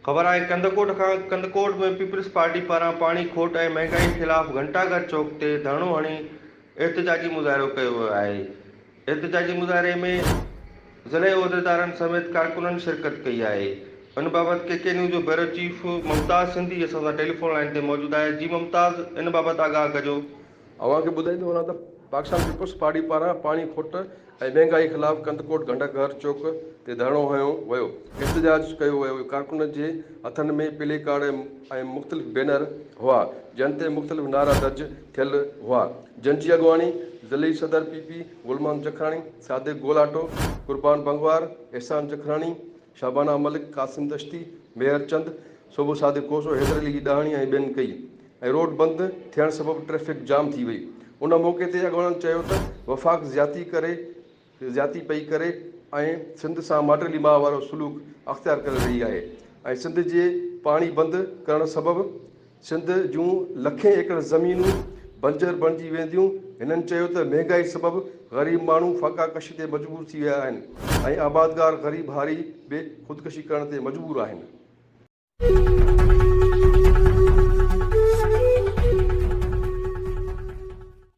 خبر آهي ڪنڌڪوٽ کان ڪنڌڪوٽ ۾ پيپلز پارٽي پاران پاڻي کوٽ ۽ مهنگائي خلاف گهنٽا گهر چوڪ تي ڌرڻو هڻي احتجاجي مظاهرو ڪيو ويو آهي احتجاجي مظاهري ۾ ضلعي عهديدارن سميت ڪارڪنن شرڪت ڪئي آهي ان بابت ڪي ڪي نيوز جو بيورو چيف ممتاز سنڌي اسان سان ٽيليفون لائين تي موجود آهي جي ممتاز ان بابت آگاهه ڪجو. اوهان کي ٻڌائيندو هلان ته پاڪستان پيپلز پارٽي پاران پاڻي کوٽ ۽ مهنگائي خلاف ڪنڌڪوٽ گهنڊا گهر چوڪ تي ڌرڻو هنيو ويو، احتجاج ڪيو ويو، ڪارڪنن جي هٿن ۾ پلي ڪارڊ ۽ مختلف بينر هئا جن تي مختلف نعرا درج ٿيل هئا جن جي اڳواڻي ضلعي صدر پي پي گل محمد جکراڻي، صادق گولاٽو، قربان بنگوار، احسان جکراڻي، شعبانه ملڪ، قاسم دشتي، ميهر چند، صوبو صادق کوسو، حيدر علي ڏاهڻي ۽ ٻين ڪئي. ۽ روڊ بند ٿيڻ سبب ٽريفڪ جام ٿي وئي. ان موقعي تي اڳواڻن چيو ته وفاق زيادتي ڪري زيادتي پئي ڪري ۽ سنڌ سان ماٽيلي ماء وارو سلوڪ اختيار ڪري رهي آهي ۽ سنڌ جي پاڻي بند ڪرڻ سبب سنڌ جون لکين ايڪڙ زمينون بنجر بڻجي وينديون. هنن چيو ته مهنگائي سبب غريب ماڻهو فاقا ڪشي تي مجبور ٿي ويا آهن ۽ آبادگار غريب هاري به خودڪشي ڪرڻ تي مجبور آهن.